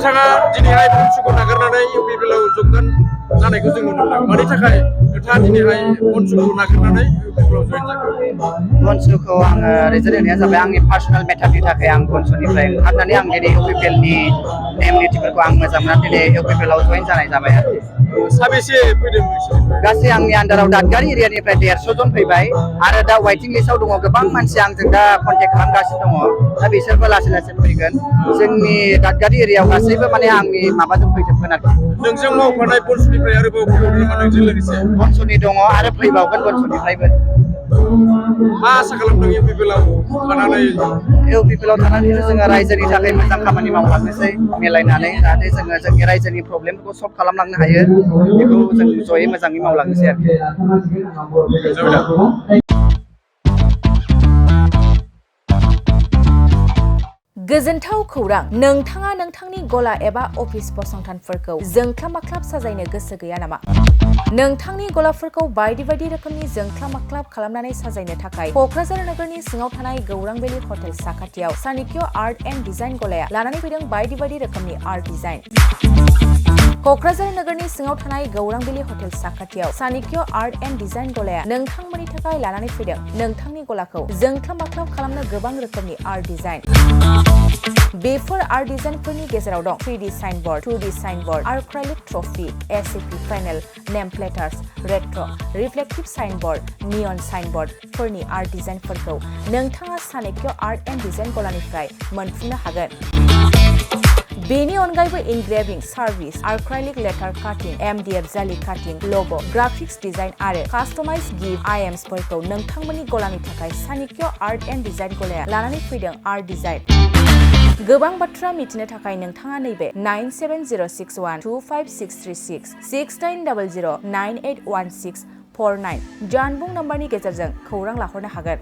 नोंथाङा दिनैहाय BoNSUनखौ नागारनानै UPPLआव जगदान जानायखौ जों नुनो मोनदों मानि थाखाय नोंथाङा दिनैहाय BoNSUनखौ नागारनानै UPPLआव जयेन जाखो BoNSUनखौ आङो रिजन होनाया जाबाय आंनि पार्सनेल मेटारनि थाखाय आं BoNSUननिफ्राय ओंखारनानै आं दिनै UPPLनि नेम निथिफोरखौ आं मोजां मोननानै दिनै UPPLआव जयेन जानाय जाबाय आरो साबेसे फैदों गासै आंनि आन्दाराव दादगारि एरियानिफ्राय 150 जन फैबाय आरो दा वेटिं लिस्टआव दङ गोबां मानसि आंजों दा कन्टेक्ट खालामगासिनो दङ दा बिसोरबो लासै लासै फैगोन जोंनि दादगारि एरियायाव गासैबो माने आंनि माबाजों फैजोबगोन आरोखि नोंजों मावफानाय BoNSUननिफ्राय आरोबाव फैबावदों नामा नोंजों लोगोसे BoNSUननि दङ आरो फैबावगोन BoNSUननिफ्रायबो मा आसा खालामदों UPPLआव थानानै UPPLआव थानानैनो जोङो रायजोनि थाखाय मोजां खामानि मावलांनोसै मिलायनानै जाहाथे जोङो जोंनि रायजोनि प्रब्लेमफोरखौ सल्भ खालामलांनो हायो बेखौ जों जयै मोजाङै मावलांनोसै आरोखि गोजोनथाव खौरां नोंथाङा नोंथांनि गला एबा अफिस फसंथानफोरखौ जोंख्लाब माख्लाब साजायनो गोसो गैया नामा? नोंथांनि गलाफोरखौ बायदि बायदि रोखोमनि जोंख्लाब माख्लाब खालामनानै साजायनो थाखाय क'क्राझार नोगोरनि सिङाव थानाय गौरां भेलि हटेल साखाथियाव सानिक्य आर्ट एन्ड डिजाइन गलाया लानानै फैदों बायदि बायदि रोखोमनि आर्ट डिजाइन। क'क्राझार नोगोरनि सिङाव थानाय गौरां भेलि हटेल साखाथियाव सानिक्य आर्ट एन्ड डिजाइन गलाया नोंथांमोननि थाखाय लानानै फैदों नोंथांनि गलाखौ जोंख्लाब माख्लाब खालामनो गोबां रोखोमनि आर्ट डिजाइन। बेफोर आर्ट डिजाइनफोरनि गेजेराव दं 3D signboard, 2D signboard, acrylic trophy, SAP panel, name plates, retro', reflective signboard, neon साइनबोर्डफोरनि आर्ट डिजाइनफोरखौ नोंथाङा सानिक्य आर्ट एन्ड डिजाइन गलानिफ्राय मोनफुंनो हागोन। बेनि अनगायैबो इनग्रेभिं सार्भिस, आर्क्राइलिक लेटार काटिं, MDF जालि काटिं, लग', ग्राफिक्स डिजाइन आरो कास्टमाइज गिफ्ट आइटेम्सफोरखौ नोंथांमोननि गलानि थाखाय सानिक्य आर्ट एन्ड डिजाइन गलाया लानानै फैदों आर्ट डिजाइन। गोबां बाथ्रा मिथिनो थाखाय नोंथाङा नैबे 9706125636 6800981649 जानबुं नम्बरनि गेजेरजों खौरां लाहरनो हागोन।